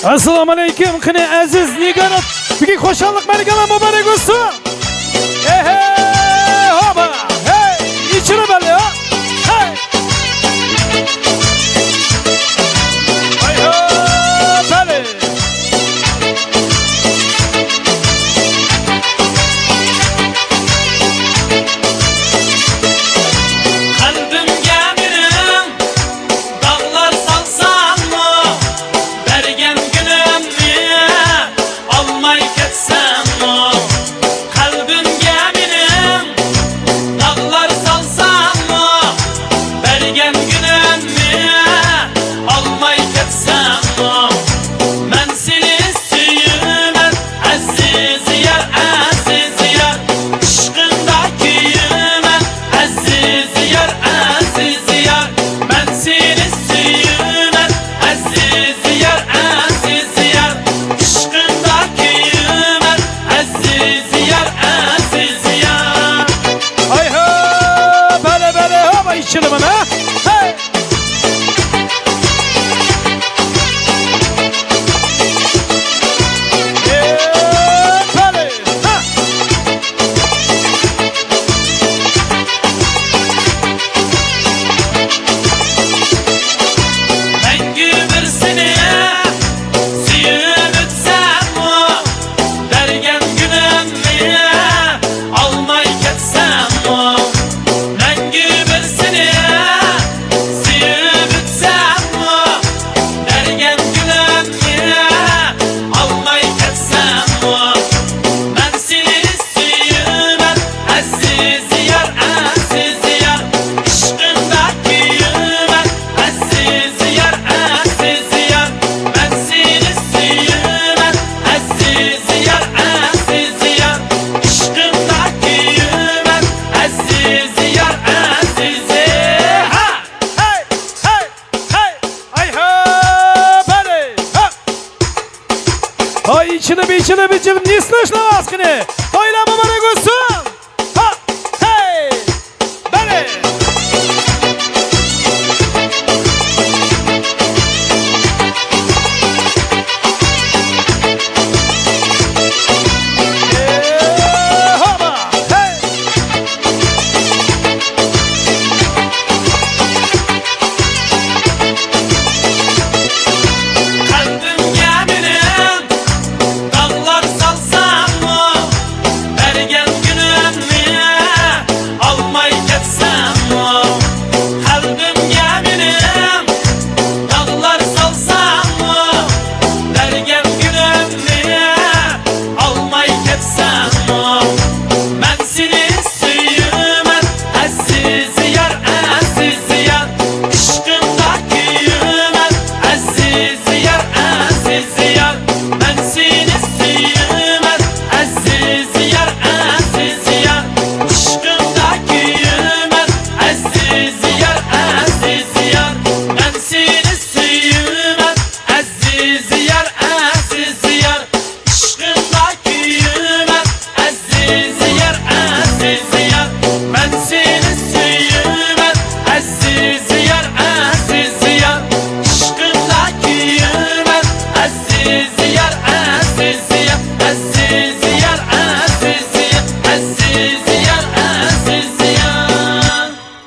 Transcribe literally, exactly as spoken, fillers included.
ئەسسالامۇئەلەيكۇم، قېنى ئەزىز نىگارات، بۈگۈن خۇشاللىق مەرىكىلەر مۇبارەك بولسۇن. ئەھە، ھوپا، ھەي، ئېچىلىۋەرلى، ھە، ھەي. ھاي، ھوپەلى. قەلبىمگە مېنىڭ داغلار سالساڭمۇ، بەرگەن گۈلۈمنى ئالماي كەتسەممۇ، قەلبىمگە مېنىڭ داغلار سالساڭمۇ، بەرگەن گۈلۈمنى ئالماي كەتسەممۇ، مەن سېنى سۆيىمەن، ئەزىز يار، ئەزىز يار، ئىشقىڭدا كۆيىمەن، ئەزىز يار، ئەزىز يار، مەن سېنى سۆيىمەن، ئەزىز يار، ئەزىز يار، ئىشقىڭدا كۆيىمەن، ئەزىز يار، ئەزىز يار. ھاي ھو، بەلە، بەلە، ھو، باي چىلىمىنا. ھەي! مەڭگۈ بىر سېنى سۆيۈپ ئۆتسەممۇ، بەرگەن گۈلۈمنى ئالماي كەتسەممۇ، مەڭگۈ بىر سېنى سۆيۈپ ئۆتسەممۇ، بەرگەن گۈلۈمنى ئالماي كەتسەممۇ، مەن سېنى سۆيىمەن، ئەزىز يار، ئەزىز يار، ئىشقىڭدا كۆيىمەن، ئەزىز يار، ئەزىز يار، مەن سېنى سۆيىمەن، ئەزىز يار، ئەزىز يار، ئىشقىڭدا كۆيىمەن، ئەزىز يار، ئەزىز يار. ھا! ھەي! ھەي! ھەي! ھاي ھا! بەلى! ھا! ھاي ئېچىلىپ، ئېچىلىپ، ئېچىلىپ، نېسىناش ناۋاسىنى تويلار مۇبارەك بولسۇن!